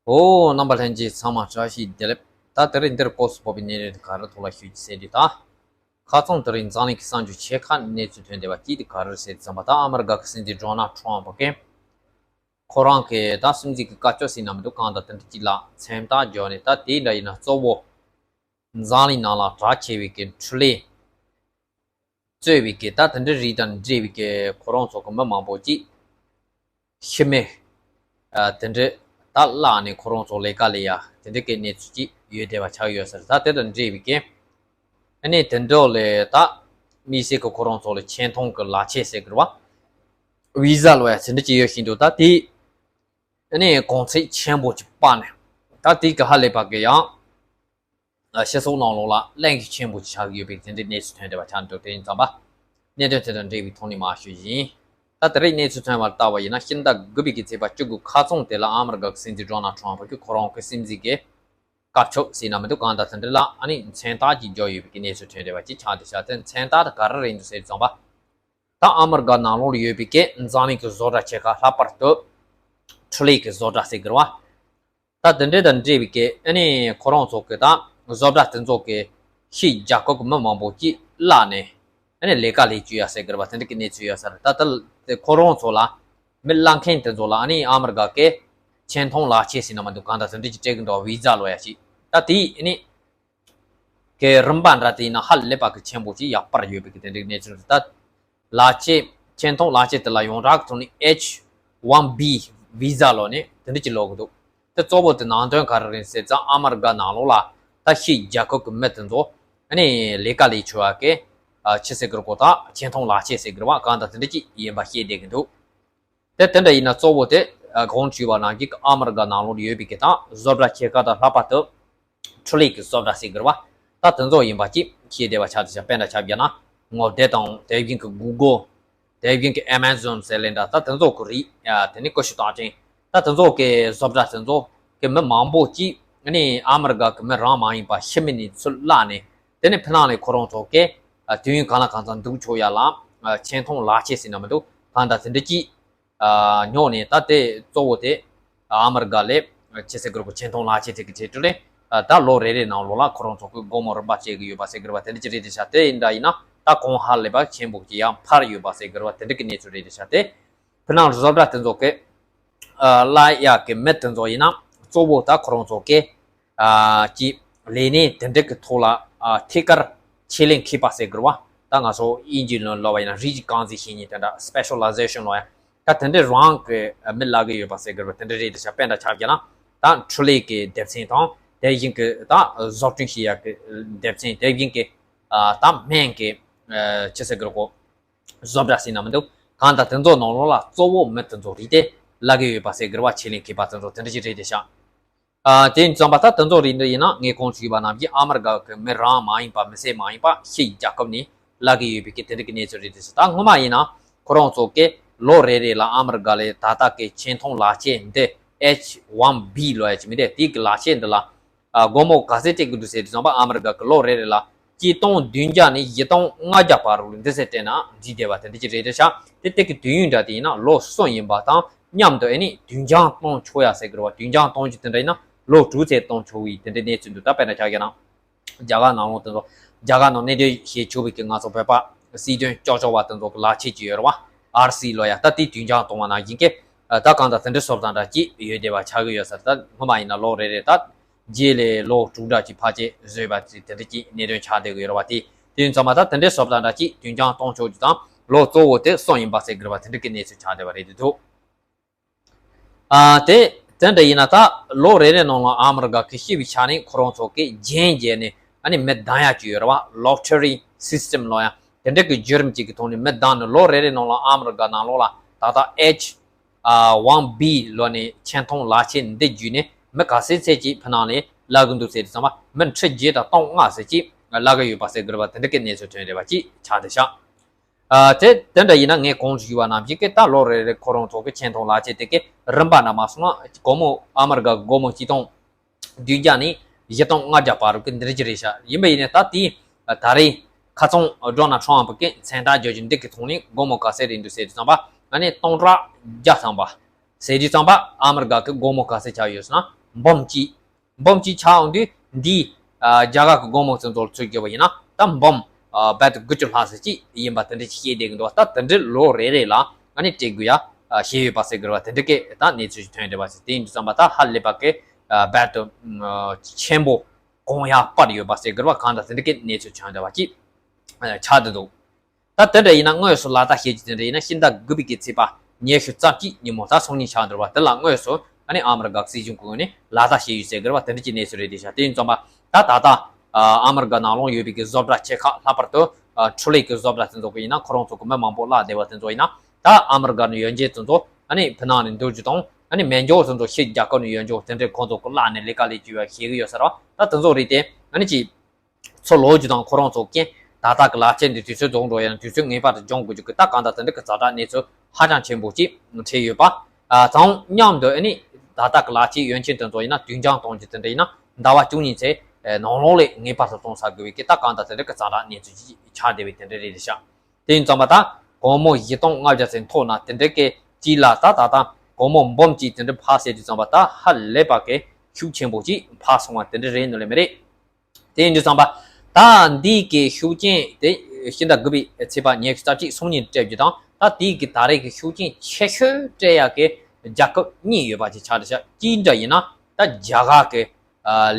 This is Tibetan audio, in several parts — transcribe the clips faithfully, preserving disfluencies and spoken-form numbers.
ཨོ། རྣམ་པ་ལྷན་རྒྱས་ཚང་མ་བཀྲ་ཤིས་བདེ་ལེགས། ད་དེ་རིང་འདིར་སྐོར་སུ་བབས་པའི་གནས་རིམ་དེ་ག་རེ་ཐོག་ལ་ཞུ་རྒྱུ་ཟེར་དུས། ད་ཁ་རྩང་དེ་རིང་འཛམ་གླིང་གི་གསར་འགྱུར་ཆེ་ཁག་གནས་ཚུལ་ཐོན་བསྡད་པ་གཅིག་དེ་ག་རེ་ཟེར་ཙམ་པ། ད་ཨ་མི་རི་ཀ་གི་སྲིད་འཛིན་ཌོ་ནལ་ཊམ་པ་གིས་ཁོ་རང་གི་ད་སྲིད་འཛིན་གྱི་བཀའ་ཤོག་ཟེར་ན་མི་འདུག། གང་ལྟར་དེ་འདྲ་གཅིག་ལ་མཚན་རྟགས་བརྒྱབ་ནས། ད་དེ་འདྲ་ཡིན་ན་གཙོ་བོ་འཛམ་གླིང་ནང་ལ་གྲགས་ཆེ་བའི་གི་འཕྲུལ་ལས་གཙོས་པའི་གི་ད་དེ་འདྲའི་རིགས་དང་འབྲེལ་བའི་གི་ཁོ་རང་ཚོ་གི་མི་མང་པོ་ཅིག་ཤི་རྨས་ཨ་དེ་འདྲ་ད་བརླགས་ནས་ཁོ་རང་ཚོ་ལས་ཀ་ལས་ཡ་དེ་འདྲ་གི་གནས་ཚུལ་ཅིག་ཡོད་བསྡད་པ་ཆགས་ཡོད་ཟེར། ད་དེ་དང་འབྲེལ་བའི་གི་ཨ་ནི་དེ་འདྲ་ལས་ད་དམིགས་བསལ་གི་ཁོ་རང་ཚོ་ལ་ཆེ་མཐོང་གི་ལག་ཆས་ཟེར་གི་རེད་བ། བི་ཟ་ལོ་ཡ་དེ་འདྲ་ཅིག་ཡོད་བཞིན་དུ། ད་དེ་ཨ་ནི་གོང་ཚད་ཆེན་པོ་ཅིག་སྤར་ནས། ད་དེ་གི་ཧ་ལས་པ་གི་ཡང་། སྤྱི་ཚོགས་ནང་ལོགས་ལ་གླེང་གཞི་ཆེན་པོ་ཆགས་ཀྱི་ཡོད་པའི་དེ་འདྲའི་གནས་ཚུལ་ཐོན་བསྡད་པ་ཆགས་འདུག། དེ་ཡིན་ཙང་པ། གནད་དོན་དེ་དང་འབྲེལ་བའི་ཐོག་ནས་མར་ཞུ་བཞིན། ད་དེ་རིང་གནས་ཚུལ་ཐོན་པར་བལྟས་པ་ཡིན་ན། ཕྱི་ཟླ་དགུ་པའི་གི་ཚེས་པ་བཅུ་དགུ་ཁ་རྩང་དེ་ལ་ཨ་མི་རི་ཀ་གི་སྲིད་འཛིན་ཌོ་ནལ་ཊམ་པ་གིས་ཁོ་རང་གི་སྲིད་འཛིན་གྱི་བཀའ་ཤོག་ཟེར་ན་མི་འདུག། གང་ལྟར་དེ་འདྲ་ལ་ཨ་ནི་མཚན་རྟགས་ཅིག་བརྒྱབ་ཡོད་པའི་གི་གནས་ཚུལ་ཐོན་བསྡད་པ་ཅིག་ཆགས་བསྡད་ཤག། དེ་མཚན་རྟགས་དེ་ག་རེ་རེད་འདུག་ཟེར་ཙང་པ། ད་ཨ་མི་རི་ཀ་ནང་ལོགས་ལ་ཡོད་པའི་གི་འཛམ་གླིང་གི་བཟོ་གྲྭ་ཆེ་ཁག་ལྷག་པར་དུ་འཕྲུལ་ལས་ཀྱི་བཟོ་གྲྭ་ཟེར་གི་རེད་བ། ད་དེ་འདྲ་དང་འབྲེལ་བའི་གི་ཨ་ནི་ཁོ་རང་ཚོ་གི་ད་བཟོ་གྲྭ་དེ་ཚོ་གི་ཕྱིའི་རྒྱལ་ཁབ་ཀྱི་མི་མང་པོ་ཅིག་བརླགས་ནས་ཨ་ནི་ལས་ཀ་ལས་བཅུག་ཡ་ཟེར་གི་རེད་བ། དེ་འདྲ་གི་གནས་ཚུལ་ཡོད་ས་རེད། ད་ལྟ་དེ་ཁོ་རང་ཚོ་ལ་མི་བརླག་མཁན་དེ་ཚོ་ལ་ཨ་ནི་ཨ་མི་རི་ཀ་གི་ཆེ་མཐོང་ལག་ཆས་ཟེར་ན་མི་འདུག། གང་ལྟར་དེ་འདྲ་ཅིག་སྤྲད་གི་འདུག། བི་ཟ་ལོ་ཡ་ཞིག། ད་དེ་ཨ་ནི་གི་རིན་པ་འདྲ་དེ་ཡིན་ན་ཧ་ལས་པ་གི་ཆེན་པོ་ཅིག་ཡར་སྤར་ཡོད་པའི་གི་དེ་འདྲའི་གནས་ཚུལ་རེད། ད་ལག་ཆས་ཆེ་མཐོང་ལག་ཆས་དེ་ལ་ཡོངས་གྲགས་ཀྱི་ཐོག་ནས་ཨེཆ་ཝན་བི་བི་ཟ་ལོ་ནས་དེ་འདྲ་ཅིག་ལོག་གི་འདུག། དེ་གཙོ་བོ་དེ་ནང་དོན་ག་རེ་རེད་ཟེར་ཙང་། ཨ་མི་རི་ཀ་ནང་ལོགས་ལ་ད་ཕྱིའི་རྒྱལ་ཁབ་ཀྱི་མི་དེ་ཚོ་ཨ་ནི་ལས་ཀ་ལས་བཅུག་ཡ་གི་ཨ་ཆི་ཟེར་གི་རེད་གོ། ད་ཆེ་མཐོང་ལག་ཆས་ཟེར་གི་རེད་བ། གང་ལྟར་དེ་འདྲ་ཅིག་ཡིན་པ་བཤད་བསྡད་གི་འདུག། དེ་དེ་འདྲ་ཡིན་ན་གཙོ་བོ་དེ་ཨ་གོང་ཞུས་པ་ནང་བཞིན་ཨ་མི་རི་ཀ་ནང་ལོགས་ཡོད་པའི་གི་ད་བཟོ་གྲྭ་ཆེ་ཁག་དང་ལྷག་པར་དུ་འཕྲུལ་ལས་ཀྱི་བཟོ་གྲྭ་ཟེར་གི་རེད་བ། ད་དེ་ཚོ་ཡིན་པ་ཅིག་ཤེས་བདེ་བ་ཆགས་བསྡད་ཤག། དཔེར་ན་ཆ་བཞག་ན་ངོ་དེབ་དང་། དེ་བཞིན་གྱི་གུ་གལ། དེ་བཞིན་གྱི་ཨེ་མ་ཟོན་ཟེར་ལེ་འདྲ། ད་དེ་ཚོ་གི་རིགས་ཡ་དེ་ནི་ཀུ་ཤུ་རྟགས་ཅན། ད་དེ་ཚོ་གི་བཟོ་གྲྭ་དེ་ཚོ་གི་མི་མང་པོ་ཅིག་ནི་ཨ་མི་རི་ཀ་གི་མི་རང་མ་ཡིན་པ་ཕྱི་མི་ནས་ཚུར་བརླགས་ནས། དེ་ནི་ཕི་ནང་ལས་ཁོ་རང་ཚོ་གི་དུས་ཡུན་གང་ལ་གང་འཚམ་འདུག་ཆོག་ཡ་ལ་ཆེ་མཐོང་ལག་ཆས་ཟེར་ན་མི་འདུག། གང་ལྟར་དེ་འདྲ་ཅིག་ཨ་ཉོ་ནས། ད་དེ་གཙོ་བོ་དེ་ཨ་མི་རི་ཀ་ལས་ཆི་ཟེར་གི་རེད་གོ། ཆེ་མཐོང་ལག་ཆས་དེ་གི་ཆེད་དུ་ལས་ཨ་ད་ལོ་རེ་རེ་ནང་ལོགས་ལ་ཁོ་རང་ཚོ་གི་སྒོར་མོ་རིམ་པ་བྱེད་གི་ཡོད་པ་ཟེར་གི་རེད་བ། དེ་འདྲ་ཅིག་རེད་དེ་ཤག། དེ་ཡིན་འདྲ་ཡིན་ན་ད་གོང་ཧ་ལས་པ་ཆེན་པོ་ཅིག་ཡང་འཕར་ཡོད་པ་ཟེར་གི་རེད་བ། དེ་འདྲ་གི་གནས་ཚུལ་རེད་དེ་ཤག། དེ་ཕི་ནང་བཟོ་གྲྭ་དེ་ཚོ་གི་ཨ་བརླག་ཡ་གི་མི་དེ་ཚོ་ཡིན་ན་གཙོ་བོ་ད་ཁོ་རང་ཚོ་གི་ཨ་ཀྱི་ལས་གནས་དེ་འདྲ་གི་ཐོག་ལ་ཨ་ཐད་ཀར་ཆེད་ལས་མཁས་པ་ཟེར་གི་རེད་བ། ད་ང་ཚོ་དབྱིན་ཇིའི་ལུང་ལབ་པ་ཡིན་ན་རིགས་ཀྱི་རྐང་འཛིན་བྱེད་མཁན་དེ་འདྲ། སི་པེ་ཤ་ལའི་ཟེ་ཤན་ལབ་ཡ། ད་དེ་འདྲའི་རང་གི་མི་བརླག་གི་ཡོད་པ་ཟེར་གི་རེད་བ། དེ་འདྲ་རེད་དེ་ཤག། དཔེར་ན་ཆ་བཞག་ན་ད་འཕྲུལ་ལས་ཀྱི་སྡེ་ཚན་དང་། དེ་བཞིན་གྱི་ད་བཟོ་སྐྲུན་བྱེད་ཡ་གི་སྡེ་ཚན། དེ་བཞིན་གྱི་ཨ་ད་སྨན་གྱི་ཨ་ཆི་ཟེར་གི་རེད་གོ། བཟོ་གྲྭ་ཟེར་ན་མི་འདུག། གང་ལྟར་དེ་ཚོ་ནང་ལོགས་ལ་གཙོ་བོ་མི་དེ་ཚོ་རིགས་དེ་བརླག་གི་ཡོད་པ་ཟེར་གི་རེད་བ། ཆེད་ལས་མཁས་པ་དེ་ཚོ་དེ་འདྲ་ཞིག་རེད་དེ་ཤག། ཨ་དེ་ཡིན་ཙང་པ་ད་དེ་ཚོ་རིགས་འདི་ཡིན་ན་ངས་གོང་ཞུས་པ་ནང་བཞིན་ཨ་མི་རི་ཀ་གི་མི་རང་མ་ཡིན་པ། མི་སེར་མ་ཡིན་པ་ཕྱིའི་རྒྱལ་ཁབ་ནས་བརླག་གི་ཡོད་པའི་གི་དེ་འདྲ་གི་གནས་ཚུལ་རེད་དེ་ཤག། ད་སྔོན་མ་ཡིན་ན་ཁོ་རང་ཚོ་གི་ལོ་རེ་རེ་ལ་ཨ་མི་རི་ཀ་ལས་ད་ལྟ་གི་ཆེ་མཐོང་ལག་ཆས་འདི་ཨེཆ་ཝན་བི་ལབ་ཡ་ཅིག་མི་འདུག། དེ་གི་ལག་ཆས་འདི་ལ་ཨ་སྒོར་མོ་ག་ཚད་སྤྲད་ཀྱི་འདུག་ཟེར་དུས་ཙམ་པ། ཨ་མི་རི་ཀ་གི་ལོ་རེ་རེ་ལ་གཅིག་སྟོང་བདུན་བརྒྱ་ནས་བཞི་སྟོང་ལྔ་བརྒྱ་བར་དུ་འདི་ཚད་སྤྲད་ན་འགྲིག་བསྡད་པ་དེ་འདྲ་ཅིག་རེད་དེ་ཤག། དེ་དེ་གི་དུས་ཡུན་འདྲ་དེ་ཡིན་ན་ལོ་གསུམ་ཡིན་པ་དང་མཉམ་དུ་ཨ་ནི་དུས་འགྱངས་གཏོང་ཆོག་ཡ་ཟེར་གི་རེད་བ། དུས་འགྱངས་གཏོང་རྒྱུ་དེ་འདྲ་ཡིན་ན་ལོ་དྲུག་ཚད་གཏོང་ཆོག་གི་དེ་འདྲའི་གནས་ཚུལ་འདུག། ད་དཔེར་ན་ཆ་བཞག་ན་རྒྱ་གར་ནང་ལོགས་དེ་ཚོ། རྒྱ་གར་ནང་གནད་དོན་བྱེད་ཆོག་པའི་གི་ང་ཚོ་བོད་པ་སྲིད་དོན་ལྕོགས་ལྕོགས་པ་དེ་ཚོ་གི་ལག་ཆས་ཅིག་ཡོད་རེད་བ། ཨར་སི་ལབ་ཡ། ད་དེ་དུས་འགྱངས་གཏོང་བ་ནང་བཞིན་གི་ད་གང་ལྟར་དེ་འདྲའི་བཟོ་སྟངས་འདྲ་ཅིག་ཡོད་བསྡད་པ་ཆགས་ཀྱི་ཡོད་ས་རེད། ད་སྔོན་མ་ཡིན་ན་ལོ་རེ་རེ་ད་རྗེས་ལ་ལོ་དྲུག་འདྲ་ཅིག་ཕལ་ཆེར་བཟོས་པ་ཅིག་དེ་འདྲ་ཅིག་གནད་དོན་ཆགས་བསྡད་ཀྱི་ཡོད་རེད་བ། དེ་དེ་ཡིན་ཙང་མ་ད་དེ་འདྲའི་བཟོ་སྟངས་འདྲ་ཅིག་དུས་འགྱངས་གཏོང་ཆོག་རྒྱུ་དང་ལོ་གཙོ་བོ་དེ་གསུམ་ཡིན་པ་ཟེར་གི་རེད་བ། དེ་འདྲ་གི་གནས་ཚུལ་ཆགས་བསྡད་པ་རེད་དེ་འདུག། ཨ་དེ་དེ་འདྲ་ཡིན་ན་ད་ལོ་རེ་རེ་ནང་ལ་ཨ་མི་རི་ཀ་གི་ཤི་བའི་ཆ་ནས་ཁོ་རང་ཚོ་གི་རྒྱན་བརྒྱབ་ནས་ཨ་ནི་མི་བདམས་ཡ་ཅིག་ཡོད་རེད་བ། ལོ་ཊ་རི་སི་སི་ཊམ་ལབ་ཡ། དེ་འདྲ་གི་བརྒྱུད་རིམ་ཅིག་གི་ཐོག་ནས་མི་བདམས་ནས་ལོ་རེ་རེ་ནང་ལ་ཨ་མི་རི་ཀ་ནང་ལོགས་ལ་ད་ལྟ་ཨེཆ་ཨ་ཝན་བི་ལབ་ནས་ཆེ་མཐོང་ལག་ཆས་འདི་བརྒྱུད་ནས་མི་ག་ཚད་ཚད་ཅིག་ཕི་ནང་ལ་བརླག་གི་འདུག་ཟེར་དུས་ཙམ་པ། མི་ཁྲི་བརྒྱད་དང་སྟོང་ལྔ་ཟེར་ཅིག་བརླག་གི་ཡོད་པ་ཟེར་གི་རེད་བ། དེ་འདྲ་གི་གནས་ཚུལ་ཐོན་བསྡད་པ་ཅིག་ཆགས་བསྡད་ཤག། ཨ་དེ་དེ་འདྲ་ཡིན་ན་ངས་གོང་དུ་ཞུས་པ་ནང་བཞིན་གྱི་ད་ལོ་རེ་རེ་ཁོ་རང་ཚོ་གི་ཆེ་མཐོང་ལག་ཆས་དེ་གི་རིན་པ་འདྲ་མ་སོང་ན་སྒོར་མོ་ཨ་མི་རི་ཀ་སྒོར་མོ་གཅིག་སྟོང་བདུན་བརྒྱ་ནས་བཞི་སྟོང་ལྔ་བརྒྱ་བར་དུ་གི་འདི་འདྲ་ཅིག་རེད་ཤག། ཡིན་པ་ཡིན་ནའི་ད་དེ་ད་རེས་ཁ་རྩང་ཌོ་ནལ་ཊམ་པ་གི་མཚན་རྟགས་བརྒྱབ་རྒྱུ་འདི་གི་ཐོག་ནས་སྒོར་མོ་ག་ཚད་རེད་འདུག་ཟེར་དུས་ཙམ་པ། ཨ་ནི་སྟོང་ཕྲག་བརྒྱ་ཐམ་པ་ཟེར་དུས་ཙམ་པ། ཨ་མི་རི་ཀ་གི་སྒོར་མོ་ག་ཚད་ཆགས་ཡོད་ཟེར་ན། འབུམ་གཅིག་འབུམ་གཅིག་ཆགས་འོང་དུས་འདིའི་ཨ་རྒྱ་གར་གྱི་སྒོར་མོ་ཚོ་ཚོར་ཚུར་བརྒྱབ་པ་ཡིན་ན་ད་འབུམ་ཨ་བརྒྱད་དང་དགུ་བཅུ་ལྷག་ཙམ་ཅིག་ཡིན་པ་དེ་འདྲ་ཅིག་བཤད་བསྡད་ཀྱི་འདུག་ད་དེ་འདྲའི་ལོ་རེ་རེ་ལ་ཨ་ནི་སྤྲད་དགོས་ཡ་ཨ་བཤད་ཡོད་པ་ཟེར་དགོས་པ་དེ་འདྲ་གི་ད་གནས་ཚུལ་ཞིག་ཐོན་བསྡད་པ་ཟེར། དེ་ཡིན་དུས་ཙམ་པ་ད་ཧ་ལས་པ་གི་ཨ་བརྒྱད་དང་ཨ་ཆེན་པོ་གོང་ཡ་སྤར་ཡོད་པ་ཟེར་དགོས་པ་གང་ལྟར་དེ་འདྲ་གི་གནས་ཚུལ་ཐོན་བསྡད་པ་ཅིག་ཨ་ཆགས་བསྡད་འདུག་ད་དེ་འདྲ་ཡིན་ན་དངོས་སུ་ལག་བསྟར་བྱེད་རྒྱུ་དེ་འདྲ་ཡིན་ན་ཕྱི་ཟླ་དགུ་པའི་གི་ཚེས་པ་ཉི་ཤུ་རྩ་གཅིག་ཉིན་མོ་ད་སང་ཉིན་ཆགས་འགྲོ་བ་དེ་ལ་དངོས་སུ་ཨ་ནི་ཨ་མི་རི་ཀ་སྲིད་གཞུང་གི་ངོས་ནས་ལག་བསྟར་བྱས་ཡོད་ཟེར་དགོས་པ་དེ་འདྲ་གྱི་གནས་ཚུལ་རེད་དེ་ཤག་དེ་ཡིན་ཙམ་པ་ད་ད་ལྟ་ཨ་མི་རི་ཀ་ནང་ལོགས་ཡོད་པའི་གི་བཟོ་གྲྭ་ཆེ་ཁག་ལྷག་པར་དུ་ཨ་འཕྲུལ་ལས་ཀྱི་བཟོ་གྲྭ་དེ་ཚོ་གི་ཡིན་ན་ཁོ་རང་ཚོ་གི་མི་མང་པོ་གླ་བསྡད་པ་དེ་ཚོ་ཡིན་ན་ད་ཨ་མི་རི་ཀ་ནས་ཡོང་མཁན་དེ་ཚོ་ཨ་ནི་ཕྱི་ནང་ནས་འདུག་རྒྱུ་དང་ཨ་ནི་མེད་མཁན་དེ་ཚོ་ཕྱི་རྒྱལ་ཁབ་ནས་ཡོང་མཁན་དེ་འདྲའི་ཁོ་ཚོ་གི་གླ་ནས་ལས་ཀ་ལས་རྒྱུ་ཡ་ཤེས་གི་ཡོད་ས་རེད་བ། ད་དེ་ཚོ་རེད་དེ་ཨ་ནི་ཅིག་ཚུར་ལོག་རྒྱུ་དང་ཁོ་རང་ཚོ་རྐྱེན་ད་ལྟ་གི་ལག་ཁྱེར་འདི་དུས་ཚོད་རྫོགས་འགྲོ་ཡ་ན་དུས་ཚོད་ངེས་པར་དུ་སྦྱོང་དགོས་རྒྱུ་གི་ད་གང་ལྟར་དེ་འདྲ་གི་ཛ་དྲག་གནས་ཚུལ་ཧ་ཅང་ཆེན་པོ་ཅིག་འཕྲད་ཡོད་པ། ཨ་དང་མཉམ་དུ་ཨ་ནི་ད་ལྟ་གི་ལག་ཁྱེར་ཡོན་ཆེན་དེ་ཚོ་ཡིན་ན་དུས་འགྱངས་གཏོང་རྒྱུ་དེ་འདྲ་ཡིན་ན་ཟླ་བ་བཅུ་གཉིས་ཚེ་ནང་ལོགས་ལས་ངེས་པར་དུ་གཏོང་ཚར་དགོས་པའི་གི་ད་གང་ལྟར་དེ་འདྲ་གི་ཛ་དྲག་གནས་ཚུལ་ཅིག་ཆགས་བསྡད་པའི་དེ་འདྲ་རེད་ཤག་དེ་ཡིན་ཙམ་པ་ད་སྒོར་མོ་བཞི་སྟོང་ལྔ་བརྒྱ་ཚེ་མཐོ་ན་དེ་འདྲ་གི་ཅིག་ལ་ད་ད་ད་སྒོར་མོ་འབུམ་གཅིག་དེ་འདྲ་འཕར་ཟེར་དུས་ཙམ་པ་ད་ཧ་ལས་པ་གི་ཤུགས་ཆེན་པོ་ཅིག་འཕར་སོང་བ་དེ་འདྲ་རེད་ནོ་ལེ་མི་རེད། དེ་ཡིན་དུས་ཙམ་པ། ད་འདི་གི་ཤུགས་རྐྱེན་དེ་ཕྱི་ཟླ་དགུ་པའི་ཚེས་པ་ཉི་ཤུ་རྩ་གཅིག་སང་ཉིན་སྤྲད་རྒྱུ་དང་ད་དེའི་གི་ད་རེས་ཀྱི་ཤུགས་རྐྱེན་ཆེ་ཤོས་སྤྲད་ཡག་གི་རྒྱལ་ཁབ་གཉིས་ཡོད་པ་ཅིག་ཆགས་འདུག་ཤག་གཅིག་འདྲ་ཡིན་ན་ད་རྒྱ་གར་གི་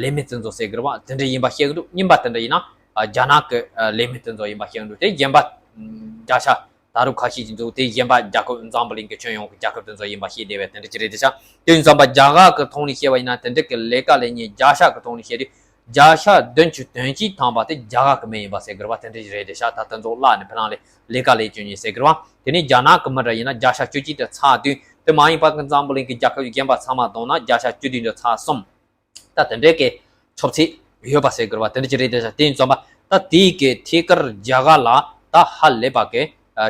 ལས་མི་དེ་ཚོ་ཟེར་གི་རེད་བ་དེ་འདྲ་ཡིན་པ་བཤད་གི་འདུག་གཉིས་པ་དེ་འདྲ་ཡིན་ན་རྒྱ་ནག་གི་ལས་མི་དེ་ཚོ་ཡིན་པ་བཤད་གི་འདུག་དེ་གཞན་པ་རྒྱ་ཤ་ད་རུང་ཁ་ཤས་ཀྱི་འདུག་དེ་གཞན་པ་རྒྱལ་ཁབ་འཛམ་བུ་གླིང་གི་ཁྱོན་ཡོངས་ཀྱི་རྒྱལ་ཁབ་དེ་ཚོ་ཡིན་པ་ཤེས་བདེ་བས་དེ་འདྲ་ཅི་རེད་དེ་ཤག་དེ་ཡིན་ཙམ་པ་རྒྱ་གར་གི་ཐོག་ནས་བཤད་པ་ཡིན་ན་དེ་འདྲ་གི་ལས་ཀ་ལས་ཉེན་བརྒྱ་ཤ་གི་ཐོག་ནས་བཤད་དུས་བརྒྱ་ཤ་བདུན་ཅུ་དོན་གཅིག་ཐམ་པ་དེ་རྒྱ་གར་གི་མི་ཡིན་པ་ཟེར་གི་རེད་བ་དེ་འདྲ་ཅི་རེད་དེ་ཤག་ད་དེ་ཚོ་བརླག་ནས་ཕ་ནང་ལས་ལས་ཀ་ལས་བཅུག་ཉེན་ཟེར་གི་རེད་བ། དེ་ནས་རྒྱ་ནག་གི་མི་འདྲ་ཡིན་ན་བརྒྱ་ཤ་བཅུ་གཅིག་དེ་ཚར་དུས་དེ་མ་ཡིན་པ་གི་འཛམ་བུ་གླིང་གི་རྒྱལ་ཁབ་གཞན་པ་ཚང་མ་བསྡོམས་ན་བརྒྱ་ཤ་བཅུ་བདུན་དེ་ཚར་གསུམ། ད་དེ་འདྲའི་གི་ཆབ་སྲིད་ཡོད་པ་ཟེར་དགོས་པ་དེ་འདྲ་ཅིག་རེད་དེ་དེ་ཡིན་ཙམ་པ་ད་དེའི་གི་ཐད་ཀར་རྒྱ་གར་ལ་ད་ཧ་ལས་པ་གི་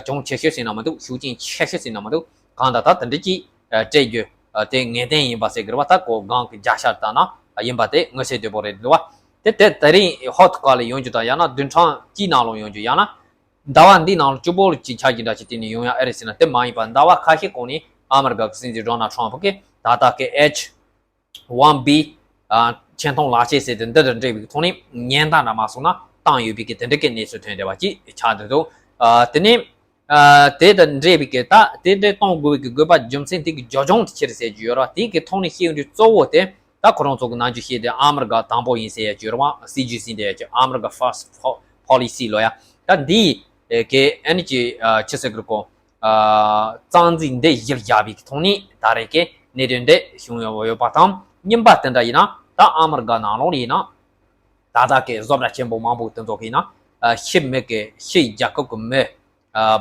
གྱོང་ཆེ་ཤོས་ཟེར་ན་མི་འདུག་ཤུགས་རྐྱེན་ཆེ་ཤོས་ཟེར་ན་མི་འདུག་གང་ལྟར་ད་དེ་འདྲ་ཅིག་སྤྲད་རྒྱུ་དེ་ངེས་གཏན་ཡིན་པ་ཟེར་དགོས་པ་ད་གོ་གང་གི་རྒྱ་ཤ་ལྟ་ན་ཡིན་པ་དེ་མངོན་གསལ་དོད་པོ་རེད་འདུག་བ། དེ་དེ་དེ་རིང་ཧོ་ཐུ་ཀ་ལ་ཡོང་རྒྱུ་དང་ཡང་ན་བདུན་ཕྲག་གཅིག་ནང་ལོགས་ཡོང་རྒྱུ་ཡང་ན་ཟླ་བ་འདིའི་ནང་ལོགས་བཅུ་པོ་ལ་ཅིག་ཆགས་རྒྱུ་འདྲ་ཅིག་དེ་ནས་ཡོང་ཡ་ཨེ་རེད་ཟེར་ན་དེ་མ་ཡིན་པ་ཟླ་བ་ཁ་ཤས་གོང་ནས་ཨ་མི་རི་ཀ་གི་སྲིད་འཛིན་ཌོ་ནལ་ཊམ་ཕ་གིས་ད་ལྟ་གི་ཨེཆ་ཝན་བི་ཆེ་མཐོང་ལག་ཁྱེར་ཟེར་དེ་འདི་དང་འབྲེལ་བའི་ཐོག་ནས་ཉེན་བརྡ་འདྲ་མ་སོང་ན་བཏང་ཡོད་པའི་གི་དེ་འདྲ་གི་གནས་ཚུལ་ཐོན་བསྡད་པ་ཅིག་ཆགས་བསྡད་འདུག་དེ་ནས་དེ་དང་འབྲེལ་བའི་གི་ད་དེ་འདྲ་གཏོང་དགོས་པའི་གི་དགོས་པ་རྒྱུ་མཚན་དེ་གི་རྒྱབ་ལྗོངས་དེ་ཆི་རེད་ཟེར་རྒྱུ་ཡོད་ར་དེ་གི་ཐོག་ནས་བཤད་ཡོང་དུས་གཙོ་བོ་དེ་ད་ཁོ་རང་ཚོ་གི་ནང་རྒྱུ་བཤད་དེ་ཨ་མི་རི་ཀ་དང་པོ་ཡིན་ཟེར་ཡ་ཅིག་ཡོད་ར་བ་སྲིད་ཇུས་ཟིན་དེ་ཡ་ཅིག་ཨ་མི་རི་ཀ་ཕར་སི་ཕོ་ལི་སི་ལོ་ཡ་ད་འདི་གི་ཨ་ནི་ཅི་ཆི་ཟེར་གི་རེད་གོ་རྩ་འཛིན་འདི་གཞིར་བཞག་པའི་ཐོག་ནས་ད་རེས་ཀྱི་གནད་དོན་འདི་བྱུང་ཡོད་པ་དང་། གཉིས་པ་དེ་འདྲ་ཡིན་ན་ད་ཨ་མི་རི་ཀ་ནང་ལོགས་ཡིན་ན་ད་ལྟ་གི་བཟོ་གྲྭ་ཆེན་པོ་མང་པོ་དེ་ཚོ་གི་ཡིན་ན་ཕྱི་མི་གི་ཕྱི་རྒྱལ་ཁབ་གི་མི་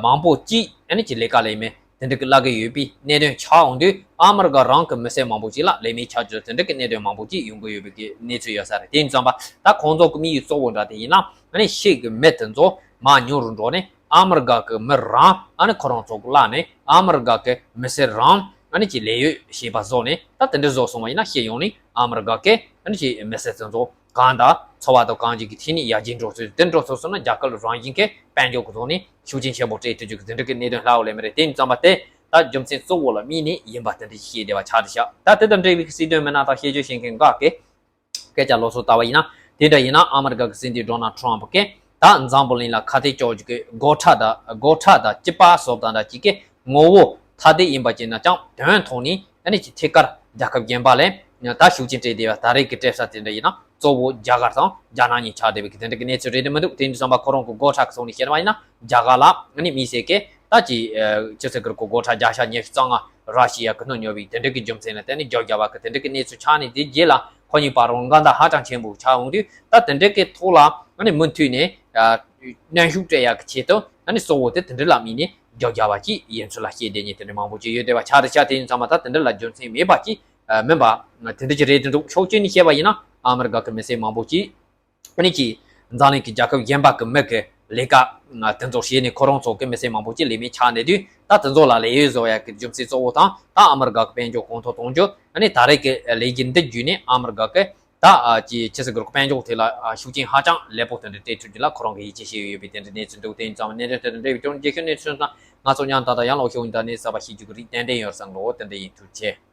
མང་པོ་ཅིག་ཨ་ནི་ཅི་ལས་ཀ་ལས་མེད་དེ་འདྲ་གི་བརླག་གི་ཡོད་པའི་གནད་དོན་ཆགས་འོང་དུས་ཨ་མི་རི་ཀ་རང་གི་མི་སེར་མང་པོ་ཅིག་ལ་ལས་མེད་ཆགས་རྒྱུ་དེ་འདྲ་གི་གནད་དོན་མང་པོ་ཅིག་ཡོང་གི་ཡོད་པའི་གི་གནས་ཚུལ་ཡོད་ས་རེད། དེ་ཡིན་ཙང་པ་ད་ཁོང་ཚོ་གི་དམིགས་ཡུལ་གཙོ་བོ་འདྲ་དེ་ཡིན་ན་ཨ་ནི་ཕྱི་གི་མི་དེ་ཚོ་མར་ཉུང་རུ་འགྲོ་ནས། ཨ་མི་རི་ཀ་གི་མི་རང་ཨ་ནི་ཁོ་རང་ཚོ་གི་བརླག་ནས་ཨ་མི་རི་ཀ་གི་མི་སེར་རང་ཨ་ནི་ཅིག་ལས་ཡོད་ཞེས་པ་བཟོ་ནས་ད་དེ་འདྲ་བཟོ་སོང་བ་ཡིན་ན་ཤེས་ཡོང་ནས་ཨ་མི་རི་ཀ་གི་ཨ་ནི་ཅིག་མི་སེར་ཚོ་ཚོ་གང་དང་འཚོ་བ་དང་གང་ཅིག་གི་ཐད་ནས་ཡར་རྒྱས་འགྲོ་ཚུལ་དེ་འགྲོ་ཚུལ་སོང་ན་རྒྱ་གར་རང་བཞིན་གྱི་དཔལ་འབྱོར་གི་ཐོག་ནས་ཤུགས་རྐྱེན་ཆེན་པོ་སྤྲད་ཐུབ་རྒྱུ་གི་དེ་འདྲ་གི་གནད་དོན་ལྷག་ཡོད་ལེ་མི་རེད། དེ་ཡིན་ཙང་པ་དེ་ད་རྒྱུ་མཚན་གཙོ་བོ་ལ་དམིགས་ནས་ཡིན་པ་དེ་འདྲ་ཞིག་བཤད་བསྡད་པ་ཆགས་བསྡད་ཤག་ད་དེ་དང་འབྲེལ་བའི་སྲིད་དོན་མི་སྣ་དང་ཤེས་བརྗོད་བྱེད་མཁན་འགའ་གིས། སྐད་ཆ་ལོགས་སུ་བལྟ་བ་ཡིན་ན་དེ་འདྲ་ཡིན་ན་ཨ་མི་རི་ཀ་གི་སྲིད་འཛིན་ཌོ་ནལ་ཊམ་ཕ་གིས་ད་འཛམ་བུ་གླིང་ལ་ཁ་གཏད་གཅོག་རྒྱུ་གི་སྒོ་ཁྲལ་དང་སྒོ་ཁྲལ་དང་སྤྱི་པ་སོགས་དང་འདྲ་གཅིག་གི་ངོ་བོ་ཐ་དད་ཡིན་པ་ཅིག་ན་ཀྱང་དོན་ཐོག་ནས་ཨ་ནི་ཅིག་ཐད་ཀར་རྒྱལ་ཁབ་གཞན་པ་ལས་ད་ཤུགས་རྐྱེན་སྤྲད་བསྡད་པ་ད་རེས་ཀྱི་སྤྲད་ས་དེ་འདྲ་ཡིན་ན་གཙོ་བོ་རྒྱ་གར་དང་རྒྱ་ནག་གཉིས་ཆགས་བསྡད་པའི་གི་དེ་འདྲ་གི་གནས་ཚུལ་རེད་དེ་མི་འདུག་དེ་འདྲ་བསམ་པ་ཁོ་རང་གི་སྒོ་ཁྲལ་གི་ཐོག་ནས་བཤད་པ་ཡིན་ན་རྒྱ་གར་ལ་ཨ་ནི་དམིགས་བསལ་གི་ད་ཅི་ཅི་ཟེར་གི་རེད་གོ་སྒོ་ཁྲལ་བརྒྱ་ཆ་ཉི་ཤུ་རྩ་ལྔ་ར་ཤི་ཡ་གི་སྣུམ་ཉོ་བའི་དེ་འདྲ་གི་རྒྱུ་མཚན་ལ་བརྟེན་ནས་རྒྱབ་རྒྱབ་པ་གི་དེ་འདྲ་གི་གནས་ཚུལ་ཆགས་ནས་དེ་རྗེས་ལ་ཁོ་གཉིས་བར་རང་འགལ་ཟླ་ཧ་ཅང་ཆེན་པོ་ཆགས་འོང་དུས་ད་དེ་འདྲ་གི་ཐོག་ལ་ཨ་ནི་མུ་མཐུད་ནས་གནོན་ཤུགས་སྤྲད་ཡག་གི་ཆེད་དུ་ཨ་ནི་གཙོ་བོ་དེ་དེ་འདྲ་ལ་དམིགས་ནས་རྒྱབ་རྒྱབ་པ་ཅིག་ཡིན་ཚུལ་ལ་བཤད་བསྡད་མཁན་དེ་འདྲ་མང་པོ་ཅིག་ཡོད་བསྡད་པ་ཆགས་རེད་ཤག་དེ་ཡིན་ཙང་མ་ད་དེ་འདྲ་ལ་རྒྱུ་མཚན་མེད་པ་ཅིག་མིན་པ་དེ་འདྲ་ཅིག་རེད་དེ་འདུག་ཕྱོགས་གཅིག་ནས་བཤད་པ་ཡིན་ན་ཨ་མི་རི་ཀ་གི་མི་སེར་མང་པོ་ཅིག་ཨ་ནི་ཅིག་འཛམ་གླིང་གི་རྒྱལ་ཁབ་གཞན་པ་གི་མི་གི་ལས་ཀ་དེ་ཚོ་བྱས་ནས་ཁོ་རང་ཚོ་གི་མི་སེར་མང་པོ་ཅིག་ལས་མེད་ཆགས་ནས་དུས་ད་དེ་ཚོ་ལ་ལས་ཡོད་བཟོ་ཡག་གི་རྒྱུ་མཚན་གཙོ་བོ་དང་ད་ཨ་མི་རི་ཀ་གི་དཔལ་འབྱོར་གོང་མཐོར་གཏོང་རྒྱུ་ཨ་ནི་ད་རེས་ཀྱི་ལས་འགུལ་འདི་བརྒྱུད་ནས་ཨ་མི་རི་ཀ་གི་ད་ཅི་ཅི་ཟེར་དགོས་རེད་དཔལ་འབྱོར་ཐད་ལ་ཤུགས་རྐྱེན་ཧ་ཅང་ལེགས་པོ་དེ་འདྲ་སྤྲད་ཐུབ་རྒྱུ་ལ་ཁོ་རང་གི་ཡིད་ཆེས་བྱས་ཡོད་པའི་དེ་འདྲ་གནས་ཚུལ་འདུག་དེ་ཡིན་ཙང་གནད་དོན་དེ་དང་འབྲེལ་བའི་ཅུང་རྒྱས་ཤོས་གནས་ཚུལ་དང་ང་ཚོ་མཉམ་དུ་ད་ལྟ་ཡང་ལོག་ཤོག་ཡིན་ད་ནས་གསར་པ་ཤེས་རྒྱུ་གི་རིགས་ཏན་ཏན་ཡོད་བསམ་གི་འོ་དེ་འདྲ་ཡིན། ཐུགས་རྗེ་ཆེ།